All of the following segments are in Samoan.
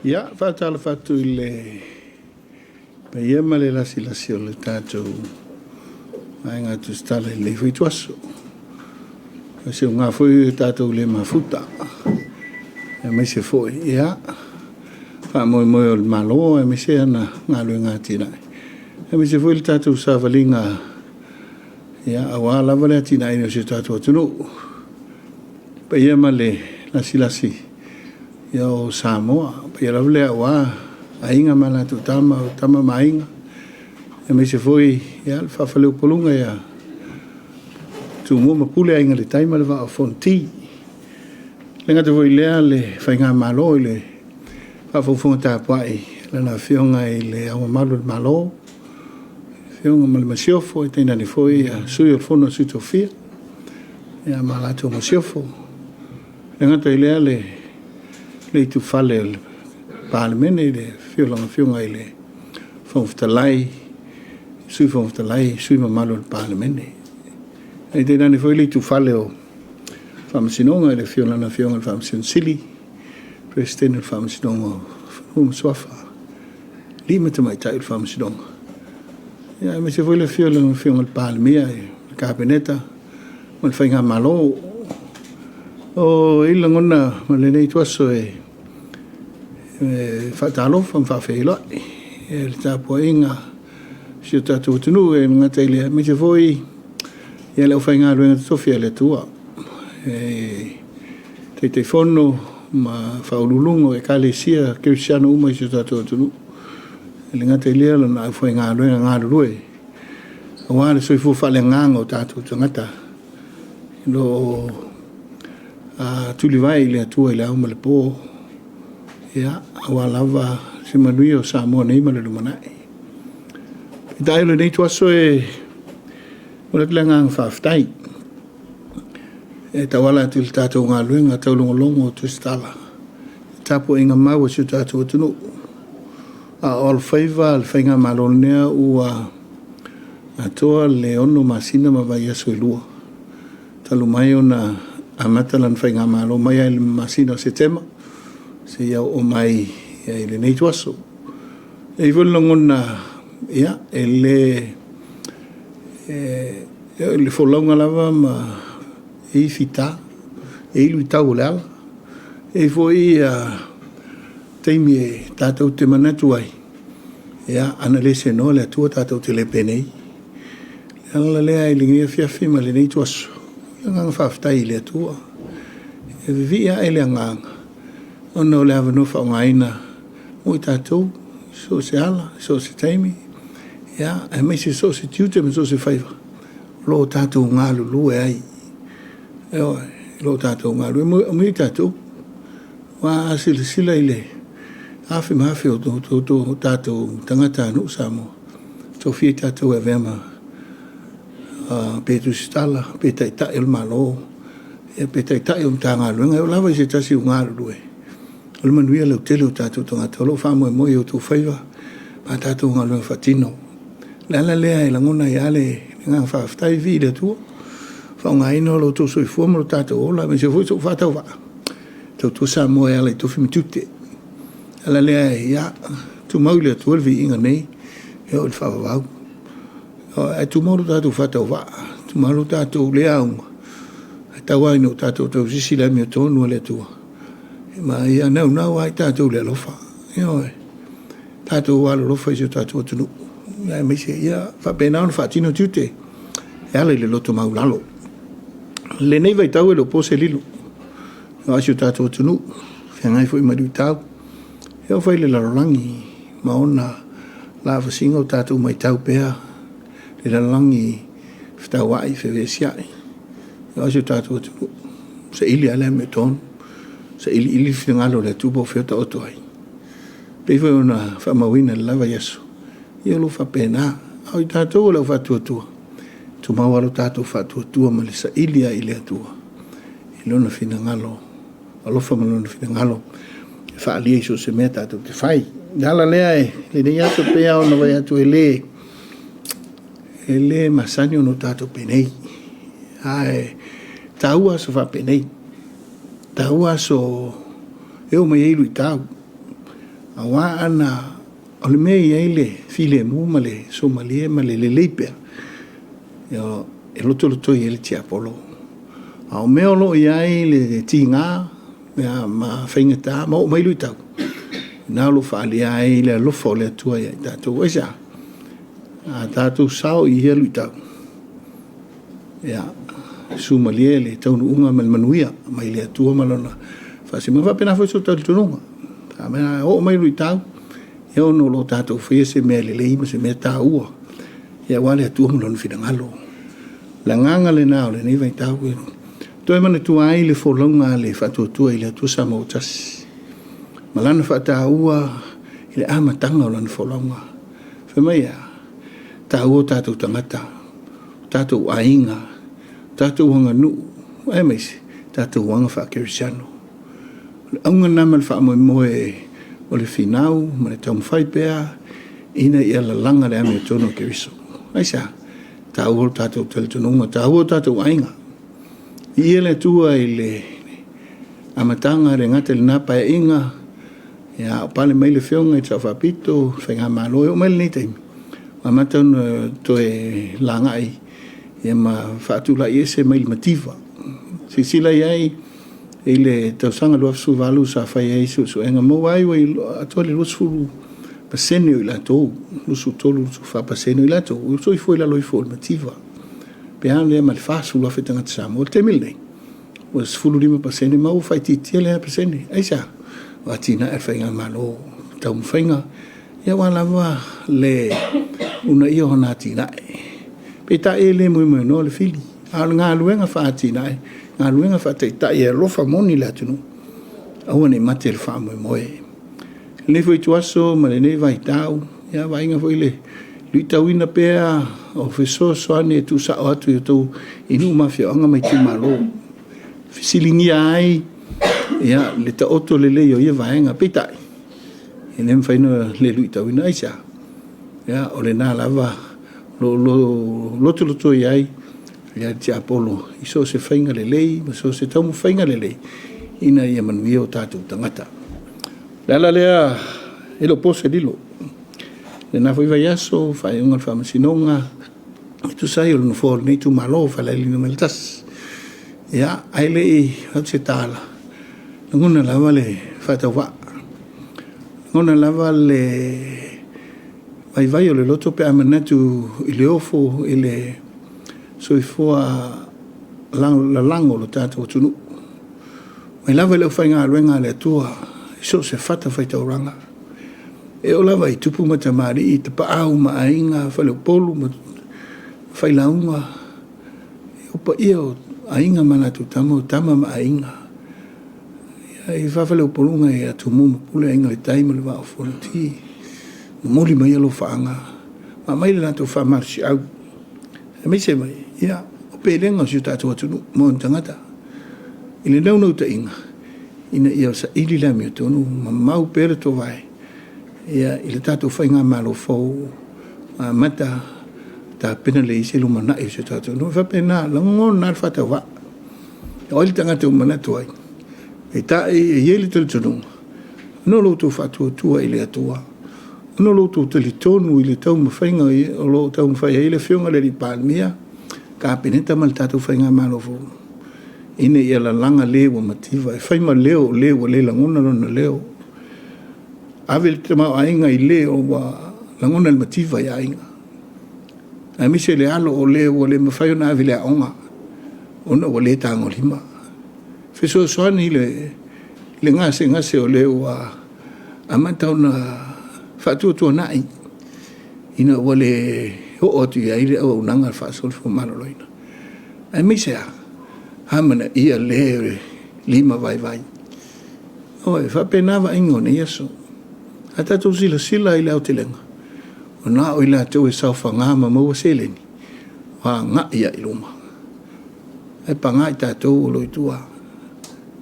Ia, faatalofa atu i le paia ma le lasilasi o le tatou Vaega Tusitala i lenei foi ituaso. O se uga foi o tatou le mafuta, aemaise foi, ia, faamoemoe o le Malo, aemaise ana galuega atinae, aemaise foi le tatou savaliga, ia, aua lava le atinaeina o si o tatou atunuu. Paia ma le lasilasi ia o Samoa, paia lava lea aua Aiga ma latou Tama, o Tama ma Aiga, aemaise foi ia le faafaleupoluga ia Tumua ma Pule, Aiga i le Tai ma le Vaa o Fonoti. E le gata foi i lea le Faigamalo i le faafogafoga tapuai a Lana Afioga i Le Ao Mamalu o le Malo, Afioga ma le Masiofo, tainane foi ia Sui o le Fono a Sui Tofia ia ma latou Masiofo. E le gata i lea le itufale o le Palemene i le afio o lau Afioga i le Fofoga Fetalai, Sui Fofoga Fetalai, sui usufono mamalu o le Palemene. Ae tainane foi le itufale o Faamasinoga i le afio o Lana Afioga i le Faamasino Sili, Peresetene o le Faamasinoga o Fanua ma Suafa, alii ma tamaitai o le Faamasinoga, aemaise foi le afio o lau Afioga i le Palemia, le Kapeneta ma le Faigamalo. O i lagona o lenei ituaso e faatalofa ma faafeiloai i le tapuaiga a si o tatou atunuu, e le gata i lea, aemaise foi le aufaigaluega totofi a le Atua, e Taitaifono ma Faauluuluga o Ekalesia Kerisiano uma i si o tatou atunuu. E le gata i lea o lana aufaigaluega galulue aua le soifua faaleagaga o tatou tagata o lo o tulivae i le Atua i le ao ma le po, ia, aua lava se manuia o Samoa nei ma le lumanai. Peitai o lenei ituaso e momoli atu le agaga faafetai e tauala atu i le tatou galuega taulogologo tusitala, tapuaiga mau a si o tatou atunuu. A o alofaiva le Faigamalo lenei ua atoa le 6 masina ma vaiaso e 2 talu mai ona amata lana Faigamalo mai lava i le masina o Setema seia oo mai i lenei ituaso. E i ai foi le lagona, ia, e le o le folauga lava ma e i ai fita, e i ai luitau o le ala, e i ai foi taimi e tatou te manatu ai, ia, ana le senoa le Atua tatou te le penei. O le ala lea i lenei afiafi ma lenei ituaso, o le agaga faafetai i le Atua. E vivii ae le agaga ona o le avanoa faaaogaina mo i tatou, so o se ala, so o se taimi, ia, aemaise so o se tiute ma so o se faiva o lo o tatou galulue ai. Ioe, o lo o tatou galulue. Amuia i tatou, aua a silasila i le afe ma afe o tatou tagatanuu Samoa, tofia i tatou e avea ma pe tusitala, pe taitai o le Malo, ia pe taitai o Matagaluega, e oo lava i se tasi o galulue, o le manuia lautele o tatou tagata o lo o faamoemoe i outou faiva ma a tatou galuega faatino. O le ala lea e lagona ai lava le agaga faafetai, viia le Atua, faaaogaina o lo outou soifua ma lo tatou ola, aemaise foi sou faatauvaa e tautua Samoa e ala i tofi ma tiute. O le ala lea, ia tumau i le Atua le viiga nei e oo i le faavavau. Ae tumau lo tatou faatauvaa, tumau lo tatou le auga, ae tau lava ina o tatou tausisi i le amiotonu a le Atua, ma ia naunau lava i tatou i le alofa. Ioe, tatou alolofa i si o tatou atunuu, aemaise ia faapena ona faatino tiute e ala i le loto maualalo. I lenei vaitau e le o po se lilo, aua si o tatou atunuu, feagai foi ma luitau, e oo foi i le lalolagi ma ona lavasiga o tatou matau pea le lalolagi fetauai, fevesiai, aua si o tatou atunuu, saili lava le amiotonu, sailiili le finagalo o le Atua po o fea o taoto ai. E pei foi ona faamauina i le la vaiaso, ia o lo o faapena. A o i tatou o le au faatuatua, tumau lava lo tatou faatuatua ma le saili lava i le Atua i Lona finagalo alofa ma Lona finagalo e faaalia i so o se mea tatou te fai. O le ala lea i lenei aso, e pei lava ona fai atu, e le masani ona tatou penei, ae taua aso faapenei, taua aso e oo mai ai luitau. Aua ana o le mea e i ai le filemu ma le suamalie ma le lelei pea, e lotolotoi ai le tiapolo. A o mea o lo o i ai le tiga ma faigata ma oo mai luitau, na o lo o faaalia ai le alofa o le Atua ia i tatou. Aisea? A tatou sao i ia luitau, ia, sumalie le taunuuga ma le manuia mai le Atua ma lona faasinomaga. E faapena foi so talitonuga. A mea oo mai luitau, e ono o tatou faia se mea lelei ma se mea taua, ia aua le Atua ma lona finagalo. O le agaga lena o lenei vaitau e toe manatua ai le folauga a le Faatuatua i le Atua Samoa ua Tasi, ma lana faataua i le amataga o lana folauga. Fai mai e a? Taua o tatou tagata, o tatou aiga, o tatou aganuu, aemaise tatou aga faakerisiano. O le auga lena ma le faamoemoe o le finau ma le taumafai pea ina ia lalaga le amiotonu a Keriso. Aisea? Taua lo tatou talitonuga, taua o tatou aiga. Viia le Atua i le amataga e le gata i lena Paeaiga, ia, a o pale mai le Afioga i le Sao Faapito, le Faigamalo, e oo mai lenei taimi, ua amata ona toe lagai ia ma faatulai ese mai le mativa. Silasila i ai i le tausaga 2018 sa fai ai suesuega, maua ai ua atoa le 20% o i latou, 23, 24% o i latou ua soifua i lalo ifo o le mativa, pe a lea ma le 40,000 tagata Samoa. O le taimi lenei, ua 15% ma ua faaitiitia lea pasene. Aisea? O atinae a le Faigamalo, taumafaiga, ia aua lava le uunaia o ana atinae. Peitai e le moemoenoa le fili, a o le galuega faa-atinae, galuega faataitai e alofa moni i le atunuu, aua ne i mate le faamoemoe. I lenei foi ituaso ma lenei vaitau, ia vaaiga foi le luitauina pea o fesoasoani e tuusao atu i outou i nuu ma afioaga ma itumalo, fesiligia ai ia le taoto lelei o ia vaega. Peitai, e le mafai ona le luitauina. Aisea? Ia, o lena lava o lo o lotolotoi ai le tiapolo i so o se faiga lelei ma so o se taumafaiga lelei ina ia manuia o tatou tagata. O le ala lea, e le o po se lilo. I lena foi vaiaso, faaiuga o le faamasinoga, e tusa ai o le nofoa o lenei itumalo o Falealili Nu.1. Ia, ae le i fai atu se tala, lagona lava le faatauvaa, lagona lava le vaivai o le loto pe a manatu i le ofo i le soifua lalago o le tatou atunuu. Mai lava i le aufaigaluega a le Atua i so o se fatafaitaulaga, e oo lava i tupu ma tamalii, tapaau ma aiga, faleupolu ma failauga, o paia o aiga ma latou tama, o tama ma aiga. I faafaleupoluga ia Tumua ma Pule, Aiga i le Tai ma le Vaa o Fonoti, momoli mai alofaaga ma aumai le latou faamalosiau, aemaise mai ia, o pelega o si o tatou atunuu ma ona tagata i le naunautaiga ina ia saili le amiotonu ma mau pea le toovae ia, i le tatou faigamalo fou ua amata tapena lelei ai se lumanai o si o tatou atunuu. E faapena, lagona lava le faatauvaa. O ai le tagata ua manatu ai? Peitai, e i ai le talitonuga, ona o lo outou faatuatua i le Atua, ona o lo outou talitonu i le taumafaiga o lo o taumafai ai le Afioga i le Palemia, Kapeneta ma le tatou faigamalo fou, ina ia lalaga le ua mativa, e fai ma leo o le ua le lagona lona leo, ave le tamaoaiga i le ua lagona le mativa i aiga, aemaise le alo o le ua le mafai ona ave i le aoga ona ua le tagolima. Fesoasoani i le gasegase o le ua amata ona faatuatuanai ina ua le oo atu i ai le auaunaga faa-soifua maloloina. Aemaise lava amanaia le lima vaivai. Oi, faapena vaaiga o nei aso. A tatou silasila i le aotelega, ua na o i latou e saofaga ma maua seleni, ua agai lava i luma. Ae paga i tatou o lo o i tua.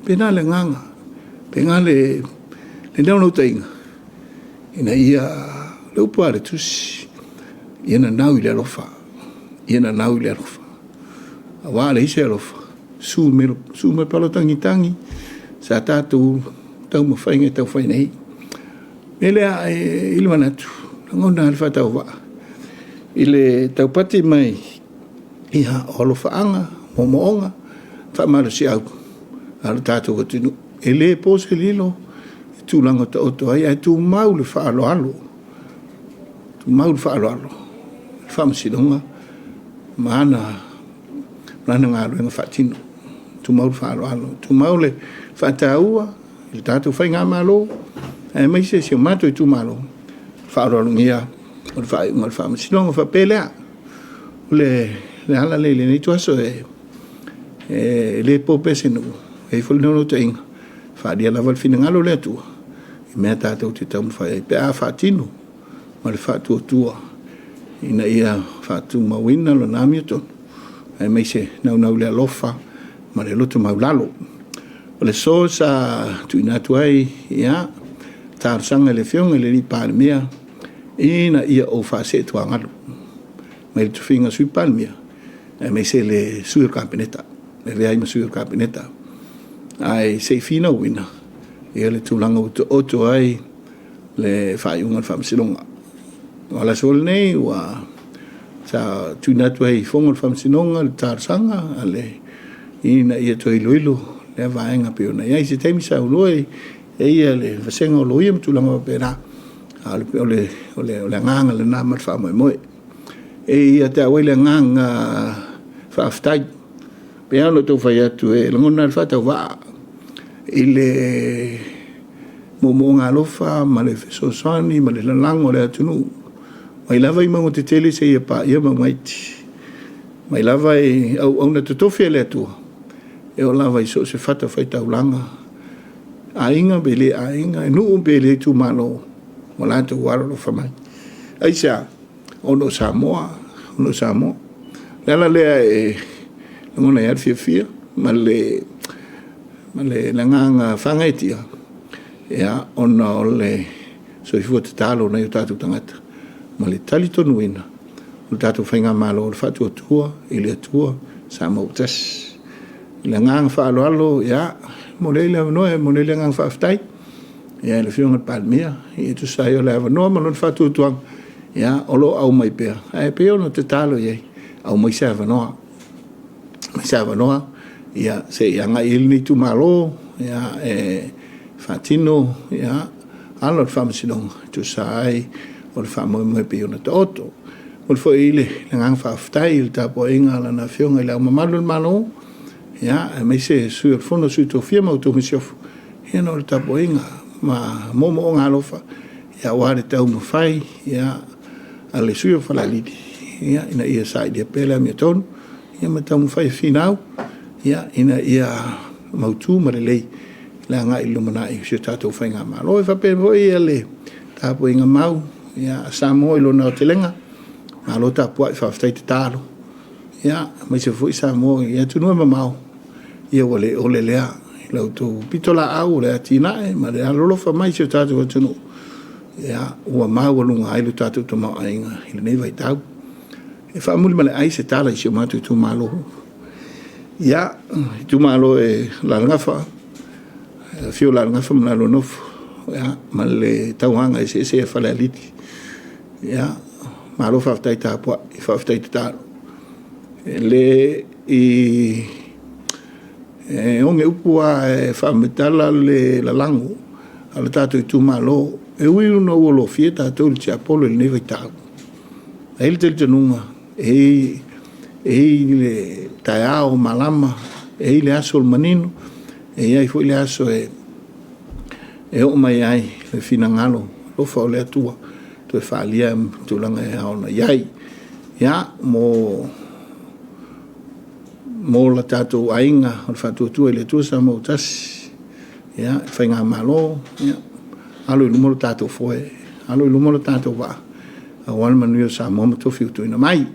Pena le agaga, pena le naunautaiga, ina ia, le upu a le Tusi, ia nanau i le alofa, ia nanau i le alofa. Aua a leai se alofa, susu mai pala tagitagi, sa tatou taumafaiga e tau fai nei. Mea lea i le manatu, lagona le faatauvaa i le taupati mai ia o alofaaga, moomooga, faamalosiau a lo tatou atunuu. E le po se lilo i tulaga taoto ai, ae tumau le faaaloalo, tumau le faaaloalo, le faamasinoga ma ana galuega faatino. Tumau le faaaloalo, tumau le faataua i le tatou faigamalo, aemaise si o matou itumalo, faaaloalogia o le faaiuga a le faamasinoga. Faapea lea, o le ala lea i lenei ituaso e le po pea se nuu, e i ai foi le naunautaiga, e faaalia lava le finagalo o le Atua i mea tatou te taumafai ai pe a faatino ma le faatuatua ina ia faatumauina lona amiotonu, aemaise naunau i le alofa ma le loto maualalo. O le aso sa tuuina atu ai ia talosaga i le Afioga i le Palemia ina ia ou faasee tuagalu mai le tofiga Sui Palemia aemaise le sui o le Kapeneta, e avea ai ma sui o le Kapeneta. Ae se i finauina ia le tulaga ua taoto ai le faaiuga a le Faamasinoga. O le aso lenei ua sa tuuina atu ai i fono o le Faamasinoga le talosaga a le ina ia toe iloilo lea vaega pei ona i ai. Se taimi saunoa i ai le vasega o Loia ma tulaga faapena, a o le agaga lena ma le faamoemoe. E ia te au ai le agaga faafetai. Pei lava ona ou fai atu, e lagona le faatauvaa i le moomooga alofa ma le fesoasoani ma le lalago o le atunuu, mai lava i mauga tetele seia paia mauga iti, mai lava i auauna totofi a le Atua, e oo lava i so o se fatafaitaulaga, aiga pe le aiga, nuu pe le itumalo, ua latou alolofa mai. Aisea? Ona o Samoa, ona o Samoa. O le ala lea e lagona ai lava le fiafia ma le agaga faagaeetia, ia, ona o le soifua tatalo o nai o tatou tagata ma le talitonuina o le tatou faigamalo o le faatuatua i le Atua Samoa ua tasi. I le agaga faaaloalo, ia, momoli ai le avanoa e momoli ai le agaga faafetai ia i le Afioga i le Palemia e tusa ai o le avanoa ma lona faatuatuaga, ia, o lo o aumai pea, ae pei ona tatalo i ai, aumai se avanoa, aumai se avanoa, ia, se i agai i ai lenei itumalo, ia, e faatino, ia, ala o le faamasinoga e tusa ai o le faamoemoe pei ona taoto. Momoli foi le agaga faafetai i le tapuaiga a Lana Afioga i Le Ao Mamalu o le Malo, ia, aemaise Sui o le Fono a Sui Tofia ma outou Masiofo, ia ona o le tapuaiga ma moomooga alofa, ia, aua le taumafai, ia, a le sui usufono o Falealili, ia, ina ia sailia pea le amiotonu, ia ma taumafai e finau, ia, ina ia mautu ma lelei le agai i le lumanai o si o tatou faigamalo. E faapea foi le tapuaiga mau a Samoa i lona aotelega, malo tapuai, faafetai tatalo, ia, aemaise foi Samoa i atunuu e mamao, ia ua le ole lea i la outou pitolaau o le atinae ma le alolofa mai i si o tatou atunuu, ia, ua maualuga ai lo tatou tamaoaiga i lenei vaitau. E faamuli ma le ai se tala i si o matou itumalo. Ia, itumalo e Alalagafa, afio Alalagafa ma la lua nofo, ia, ma le tauaga eseese a Falealili. Ia, malo faafetai tapuai, faafetai tatalo. E le i e oge upu lava e faamatala le lalago a le tatou itumalo, e ui ina ua lofia tatou i le tiapolo i lenei vaitau, ae i ai le talitonuga, e i ai le taeao malama, e i ai le aso o le manino, e i ai foi le aso e oo mai ai le finagalo alofa o le Atua toe faaalia tulaga e ao ona i ai. Ia, mo le tatou aiga o le faatuatua i le Atua Samoa ua tasi, ia, le faigamalo, ia, alo i luma lo tatou foe, alo i luma lo tatou vaa, aua le manuia o Samoa ma tofi ua tuuina mai.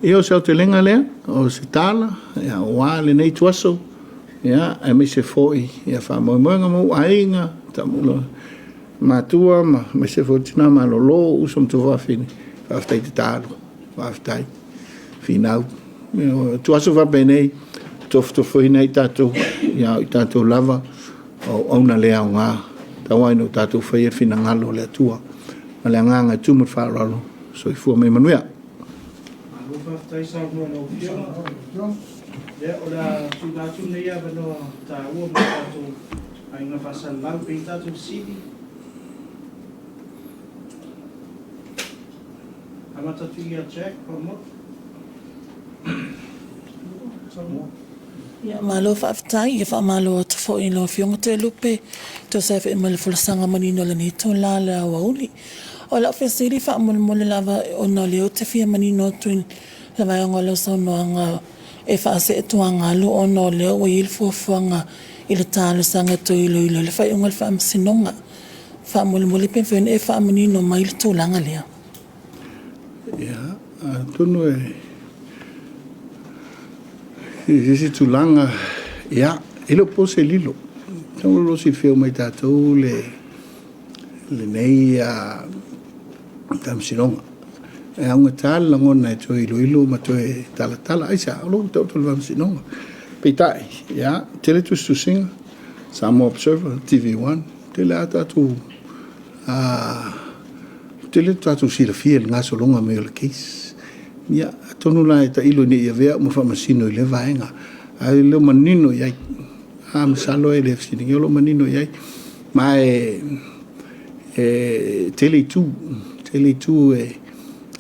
Ia, o se aotelega lea, o se tala, ia, aua lenei ituaso, ia, aemaise foi ia faamoemoega ma ou aiga, taamula matua ma aemaise foi tina malolo, uso ma tuafafine, faafetai tatalo, faafetai finau. Ituaso faapenei, tofotofoina ai tatou, ia o i tatou lava o auauna le aoga. Tau ai ina o tatou faia le finagalo o le Atua. Ma le agaga e tumu i le faaaloalo, soifua ma ia manuia. Malo faafetai saunoa i lau Afioga. Ia, o le a tuuina atu lenei avanoa taua mo tatou aiga faasalalau pe i ai ni tatou fesili. Amata atu ia Jack Pamotu. Samoa. Ia, malo faafetai. Ia faamalo atu foi i lau Afioga Toelupe e tusa ai foi ma le folasaga manino i lenei itula o le aoauli. O lau fesili faamolemole lava ona o lea ou te fia manino atu i le vaega o lau saunoaga e faaseetuagalu ona o lea ua i ai le fuafuaga i le talosaga e toe iloilo ai le faaiuga a le Faamasinoga. Faamolemole pe mafai ona e faamanino mai le tulaga lea. Ia, atonu e i se isi tulaga, ia, e le o po se lilo. Masalo o lo o silafia uma e tatou lenei Faamasinoga. E augata le lagona e toe iloilo ma toe talatala. Aisea? O lo o ua taoto i le Faamasinoga. Peitai, ia, tele tusitusiga, Samoa Observer, TV1, tele lava tatou tele tatou silafia i le gasologa mai o le case. Ia, atonu la e tailo ina ne i avea au ma faamasino i lea vaega, ae le o manino i ai. A masalo e le fesiligia o lo o manino i ai. Ma e tele itu, tele itu e,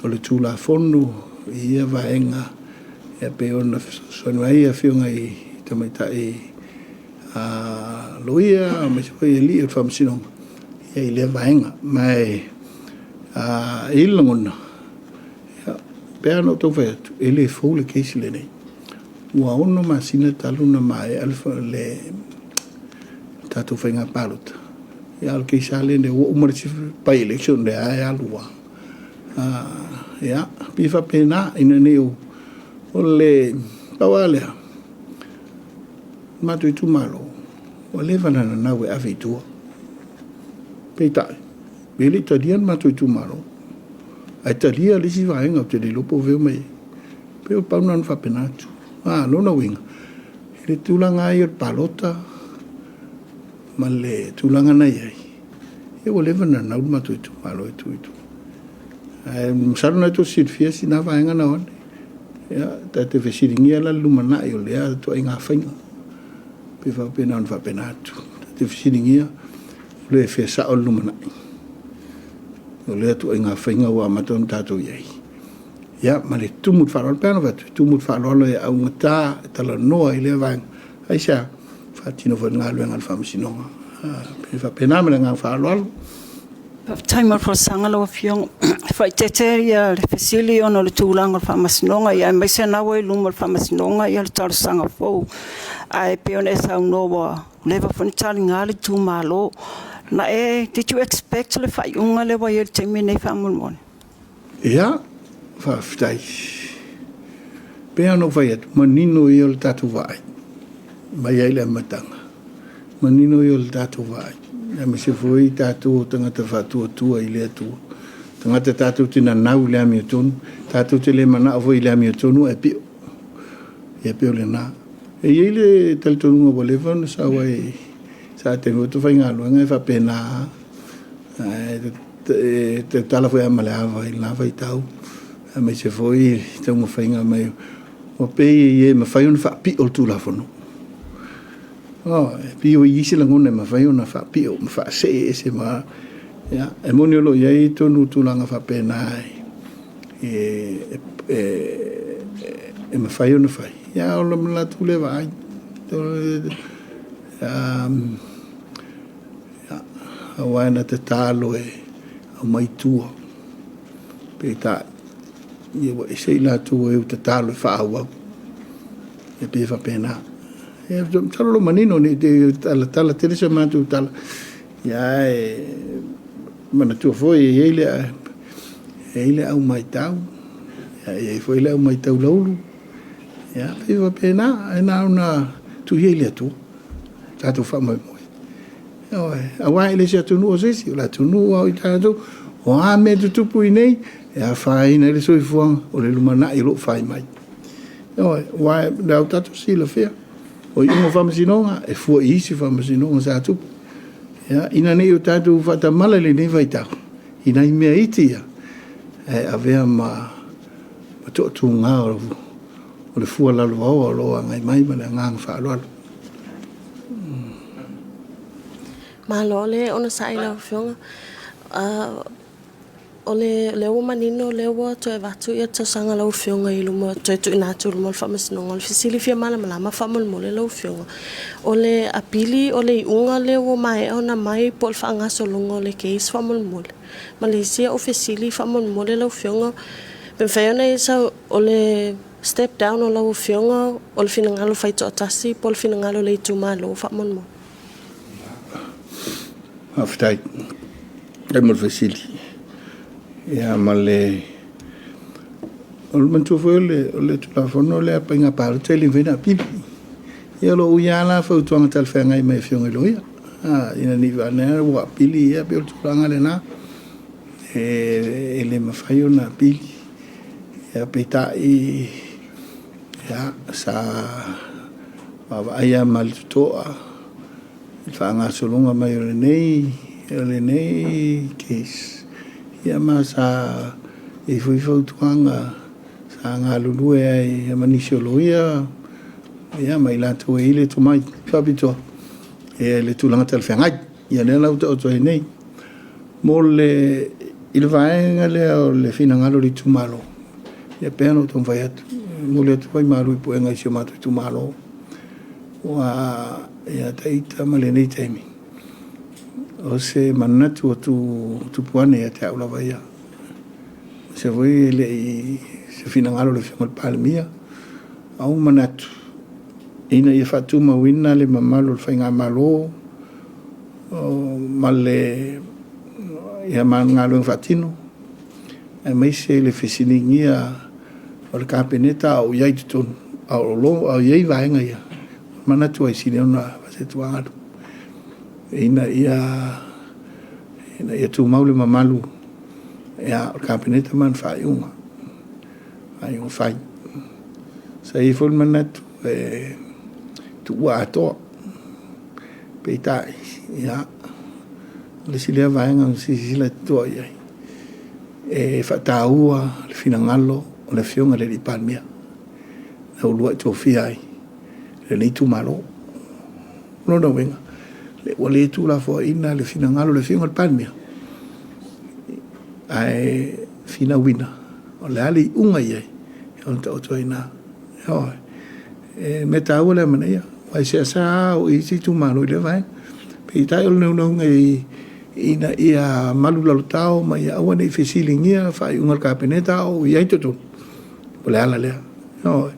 o le Tulafono i ia vaega e pei ona fesoasoani ai afioga i tamaitai loia aemaise foi alii o le Faamasinoga i lea vaega. Ma e i ai le lagona, ia, pei lava ona ou taumafai atu, e le fou le case lenei. Ua 6 masina talu ona maea le tatou faiga palota, ia a o le case lava lenei, ua uma le isi by-election lea lava e alu lava. Ia, pei e faapena, ina ne i o le pau lava lea, matou itumalo, ua leva ona nanau e ave i tua. Peitai, e le i talia le matou itumalo, ae talia le isi vaega ou te le iloa po o fea e omai ai. Pei o le pau lena ona faapena atu. A, lona uiga, i le tulaga lava ia o le palota ma le tulaga na i ai, ia ua leva ona nanau le matou itumalo e tuu i tua. Ae masalo o lena tou te silafia sina vaega na o ane. Ia, ta te fesiligia la le lumanai o lea ituaiga faiga. Pei e faapena ona faapena atu. Ta te fesiligia o le fea sao le lumanai o lea ituaiga faiga ua amata ona tatou i ai. Ia, ma le tumu i le faaaloalo, pei ona fai atu, e tumu i le faaaloalo e augata e talanoa i lea vaega. Aisea? Faatino foi le galuega a le Faamasinoga. Pei e faapena ma le agaga faaaloalo. Faafetai mo le folasaga lau Afioga. E faaeteete le fesili ona o le tulaga o le Faamasinoga, aemaise o lena ua i luma o le Faamasinoga le talosaga fou. Ae pei ona e saunoa ua leva foi ona taliga le itumalo. Na e, did you expect le faaiuga lea ua i ai i le taimi lenei faamolemole? Ia, faafetai. Pei ona ou fai atu, manino ia o le tatou vaai mai ai le amataga. Manino ia o le tatou vaai, aemaise foi tatou o tagata faatuatua i le Atua. Tagata tatou te nanau i le amiotonu, tatou te le manao foi i le amiotonu ae pio. Ia pei o lena. E i ai le talitonuga ua leva ona sau ai, sa taimi foi o faigaluega e faapena lava. E tautala foi lava ma le ava i lena vaitau, aemaise foi taumafaiga mai, ua pei e mafai ona faapio le Tulafono. E pei ua i ai se lagona e mafai ona faapio ma faasee ese ma... Ia, e moni o lo o i ai tonu tulaga faapena e mafai ona fai. Ia, o le latou lea vaai. Aua na tatalo e aumai tua, peitai, ia ua ese i latou e tatalo e faaauau. E pei e faapena. Ia, masalo o lo o manino, ne i te talatala tele se matou tala. Ia, e manatua foi e i ai le au matau, ia, e i ai foi le au matau laulu. Ia, pei e faapena, e na ona tuu ia i le Atua, tatou faamoemoe. Aua e le o se atunuu o se isi, o le atunuu lava o i tatou. O a mea e tutupu i inei, e afaina ai le soifuaga o le lumanai o lo o fai mai. Aua o lea ua tatou silafia, o iuga o faamasinoga, e fua i isi faamasinoga sa tupu. Ia, ina ne i o tatou faatamala i lenei vaitau i nai mea iti ia, ae avea ma ma toatuga o le fua lalovaoa o lo o agai mai ma le agaga faaaloalo. Malo le onosai lau Afioga. O lea ua manino o lea ua toe avatu le talosaga a lau Afioga i luma, toe tuuina atu i luma o le Faamasinoga. O le fesili fia malamalama faamolemole lau Afioga, o le apili o le iuga lea ua maea ona aumai po o le faagasologa o le case faamolemole? Ma le isi au fesili faamolemole lau Afioga, pe mafai ona e sau, o le step down o lau Afioga o le finagalo faitoatasi po o le finagalo o le itumalo faamolemole? Faafetai. Faafetai mo le fesili. Ia ma le o le manatua foi o le, o le Tulafono lea Faiga Palota e le mafai ona apili. Ia o lo o ui lava la fautuaga talafeagai mai Afioga i Loia. Ina ne i vagana ua apili, ia pei o le tulaga lena. E le mafai ona apili. Ia peitai, ia, sa vaavaai lava ma le totoa i le faagasologa mai o lenei case, ia ma sa i ai foi fautuaga sa galulue ai ma nisi o loia, ia ma i latou e i ai le tomai faapitoa i le tulaga talafeagai. Ia lea la ua taoto ai nei. Mo le, i le vaega lea o le finagalo o le itumalo, ia pei ona ou taumafai atu, e momoli atu foi malu i puega i si o matou itumalo, ua ia te ita ma lenei taimi, o se manatu ua tupu ane ia te au lava ia. O se foi e le i se finagalo o le Afioga i le Palemia, a ua manatu ina ia faatumauina le mamalu o le faigamalo ma le ia ma galuega faatino, aemaise le fesiligia o le Kapeneta a o i ai i totonu, a o i ai vaega ia, manatu ai sili ona faasetuaga ina ia tumau le mamalu ia o le Kapeneta ma ana faaiuga fai. Sa i ai foi le manatu e tuua atoa, peitai, ia, o le isi lea vaega na silasila totoa i ai, e faataua le finagalo o le Afioga i le Palemia na uluai tofia ai lenei itumalo. O lona uiga, ua le tuulafoaiina le finagalo o le Afioga i le Palemia, ae finauina o le a le iuga i ai, ona taoto ai i ina. Ioe. E mea taua le amanaia, aua e seasea o i isi itumalo i lea vaega. Peitai o le naunauga ina ia malu lalotao ma ia aua ne i fesiligia faaiuga a le Kapeneta a o i ai totonu, o le ala lea. Ioe.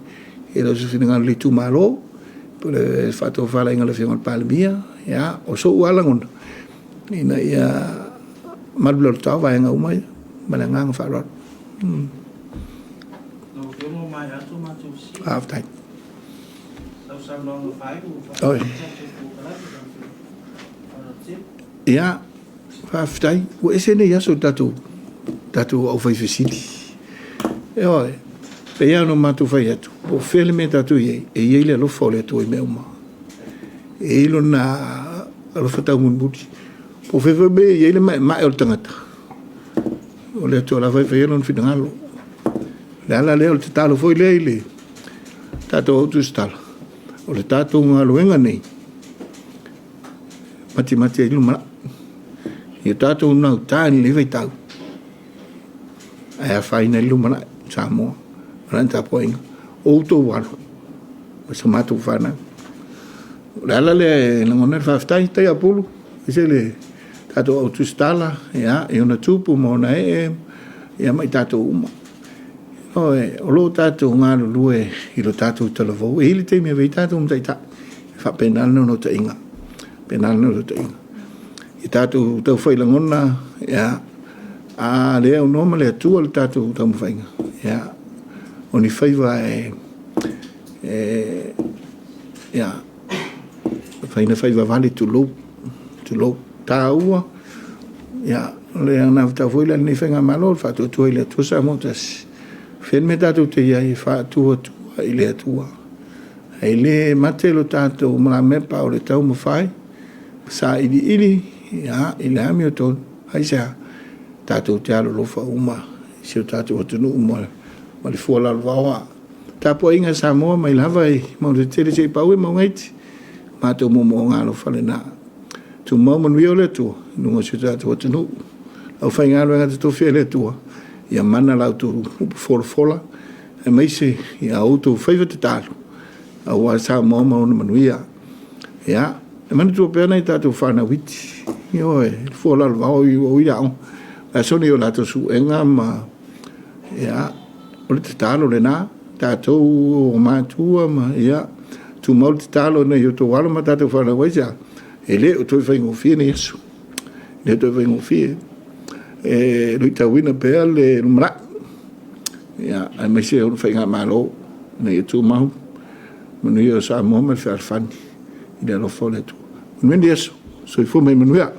E le o se finagalo o le itumalo, po o le faatofalaiga a le Afioga i le Palemia, ia, o sou lava lagona, ina ia malu lalotao vaega uma ia, ma le agaga faaaloalo. Lau Afioga ua maea atu a matou fesili. Faafetai. Sau saunoaga faaiu ua faaiu le tatou polokalame lau Afioga. Faaaloalo tele. Ia, faafetai. Ua ese nei aso i le tatou aufaifesili. Ioe, pei lava ona matou fai atu, po o fea le mea tatou i ai, e i ai le alofa o le Atua i mea uma. E i ai lona alofa taumulimuli. Po o fea foi le mea e i ai le maemae o le tagata, o le Atua lava e faia lona finagalo. O le ala lea o le tatalo foi lea i le tatou au tusitala, o le tatou galuega nei, matimati ai le lumanai. Ia tatou nauta i lenei vaitau, ae afaina ai le lumanai Samoa ma lana tapuaiga, o outou alo ma sa matou fanau. O le ala lea e lagona ai le faafetai, tai Apulu, aemaise le tatou au tusitala, ia, i ona tupu ma ona ee, ia ma i tatou uma. Ioe, o lo o tatou galulue i lo tatou talavou. E i ai le taimi e avea ai tatou ma taitai. E faapena le naunautaiga. Faapena le naunautaiga. I tatou taufai lagona, ia, a le aunoa ma le Atua le tatou taumafaiga, ia, o ni faiva e, ia, faina faiva vale, tulou, tulou, taua, ia, o le anavatau foi lea a lenei faigamalo, o le faatuatua i le Atua Samoa tasi. Fea le mea tatou te i ai e faatuatua i le Atua. E le mate lo tatou malamepa o le taumafai, sailiili. ia, i le amiotonu, aisea? Tatou te alolofa uma i si o tatou atunuu ma le fua lalovaoa. Tapuaiga a Samoa mai lava i mauga tetele seia pau i mauga iti, matou moomooga alofa lena. Tumau manuia o le Atua i luga o si o tatou atunuu. Le aufaigaluega totofi a le Atua, ia mana la outou upu folafola, aemaise ia outou faiva tatalo aua Samoa ma ona manuia. Ia, e manatua pea nai tatou fanau iti, ioe, le fua lalovaoa ua ui i aoga, o le a soli o latou suega ma, ia, o le tatalo lena, tatou o matua ma, ia, tumau le tatalo ina ia outou alo ma tatou fanau ai sea, e le o toe faigofie nei aso, e le o toe faigofie, e luitauina pea le lumanai, ia, aemaise o le faigamalo, ina ia tumau manuia o Samoa ma le fealofani i le alofa o le Atua. Manuia lenei aso, soifua ma ia manuia.